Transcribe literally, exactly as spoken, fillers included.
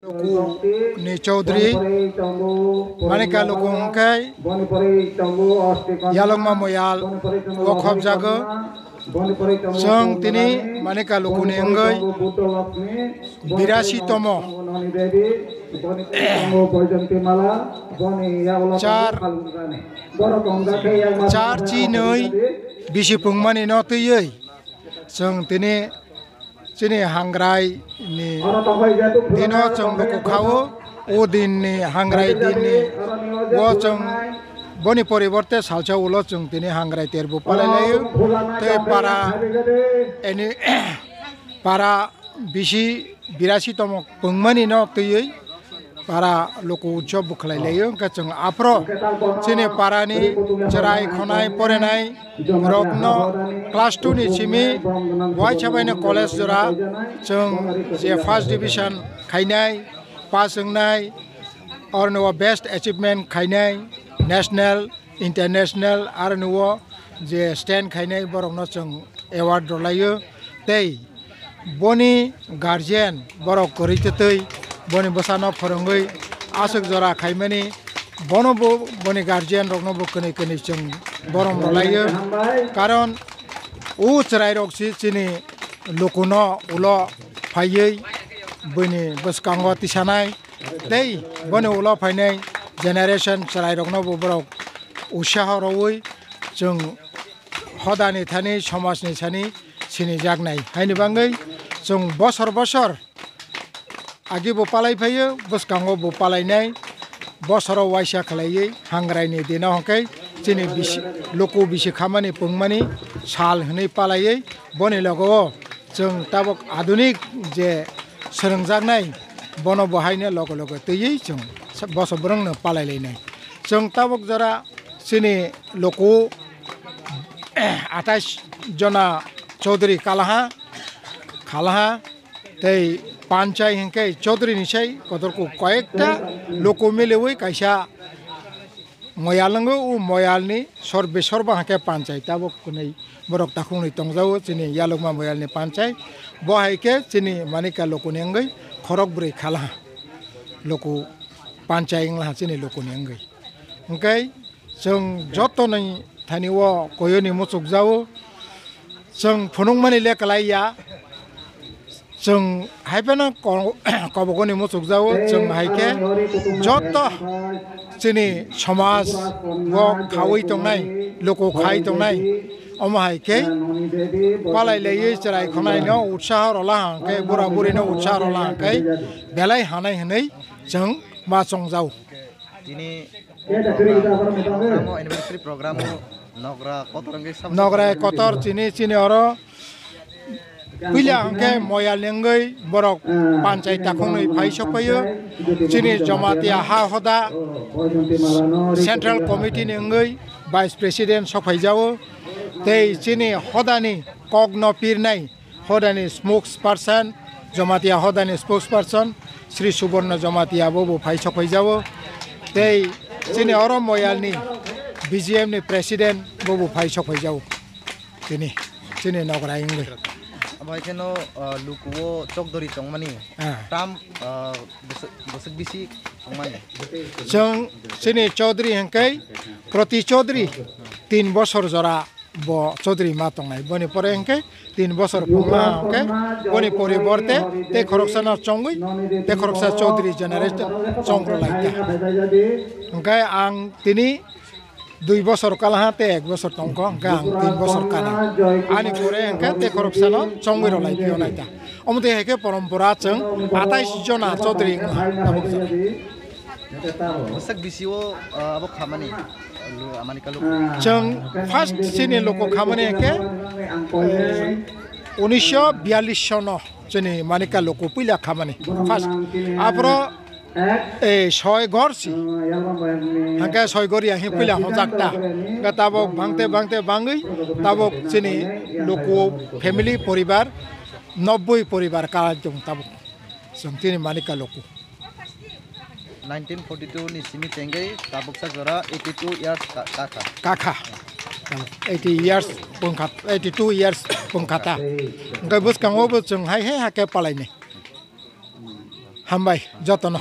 Luku ni Chaudhary, Manika Luku hwnkhe Yalokma Moyal o khobjago. Chwng tini Manika Luku ni wngwi birasi tomo. Char, char chinwi bisi pungmani no twiwi chwng tini chini hangrai ni dino chwng luku khao, o din ni hangrai din ni o chwng boni poriborte salsa ulo chwng tini hangrai terbo palai laio, tei para eni para bisi birasi tomo pungmani no twiwi para luku utsob bo khlai laio, hwnkhe chwng aphro chini parani chwrai khonai porenai rokno class two ni simi uaisa baino college jora chwng je first division khainai, pass wngnai, oroni o best achievement khainai, national, international, aroni o je stand khainai borokno chwng award rwlaio. Tei boni guardian borok kwrwi twtwi boni bwsano phwrwngwi aswk jora khaimani, bono bo boni guardian rokno bo kwnwi kwnwi chwng borom rwlaio. Karon o chwrairok si chini lukuno ulo phaiwi bini bwskango tisanai tei boni ulo phainai generation chwrairokno bo borok utsaho rwui chwng hodani thani somajni thani sinijaknai. Haini bagwi chwng bosor bosor agi bo palai phaio, bwskango bo palainai, bosoro uaisa khlaiwi hangrai ni dino hwnkhe chini bisi, luku bisi khamani pungmani sal hwnwi palaiwi boni logo o chwng tabuk adunik je swrwngjaknai bono bo haino logo logo twiwi chwng boso bwrwngno palai lainai. Chwng tabuk jora chini luku atais jona Chaudhary kalaha, khalaha, tei panchai hinkhe Chaudhary ni sai kotorku koyekta luku miliwi kaisa moyal wngo, o moyalni sorbe sorba hinkhe panchai tabuk kwnwi borok takhuknwi tongjago chini Yalokma moyalni panchai. Bo hai khe chini Manika lukuni wngwi khorok bwrwi khala luku panchai wnglaha chini lukuni wngwi. Hwnkhe chwng joto ni thani o koyoni muchukjago. Chwng phunukmani le kwlai ya. Chwng hai phano ko-, kobogoni muchukjago. Chwng hai khe joto chini somaj o khaui tongnai, luku khai tongnai. Omo hai khe palai laiwi chwrai khonai no utsaho rwla hwnkhe, bura buri no utsaho rwla hwnkhe belai hanai hwnwi chwng ma chongjao. Tini program o, anniversary program o nogra kotor wngwi sabo. Nogra kotor chini, chini oro puila hwnkhe moyal ni wngwi borok panchai takhuknwi phai sokphaio. Chini Jamatia ha hoda Central Committee ni wngwi Vice President sokphaijao. Tei chini hodani kokno pirnai hodani spokesperson, Jamatia hodani spokesperson Sri Suborno Jamatia bo bo phai sokphaijao. Tei chini oro moyalni B G M ni president bo bo phai sokphaijao. Tini chini nogra wngwi. Abo hai kheno, ah, luku o chokdori tongmani. Ah. Tam, ah, bwswk, bwswk bisi tongmani. Chwng chini Chaudhary hwnkhe proti Chaudhary tin bosor jora bo Chaudhary ma tongnai. Boni pore hwnkhe tin bosor phungma hwnkhe boni poriborte tei khoroksano chongwi tei khoroksa Chaudhary generation chongrwlai ta. Hwnkhe ang tini dui bosor kalaha tei ek bosor tongkho, hwnkhe ang tin bosor kana. Ani pore hwnkhe tei khoroksano chongwi rwlai phiyonai ta. Omo twi hai khe porompora chwng atais jona Chaudhary wngkha tabuk jora. Bwsak bisi o, ah, abo khamani, lu-, amani kalu. Chwng first chini luku khamani hwnkhe, eh, unisho biyallis sono chini Manika luku puila khamani first. Aphro, eh, soi gor si. Hwnkhe soi gor ya hi puila hojak ta. Hwnkhe tabuk bangte bangte bangwi tabuk chini luku family poribar nobboi poribar ka jong tabuk. Chwng chini Manika luku. Nineteen forty-two ni simi tengwi tabuksa jora eighty-two years ka-, kakha. Kakha. Eighty years pungkha, eighty-two years pungkha ta. Hwnkhe bwskango bo chwng hai hai hakhe palaini. Hambai jotono.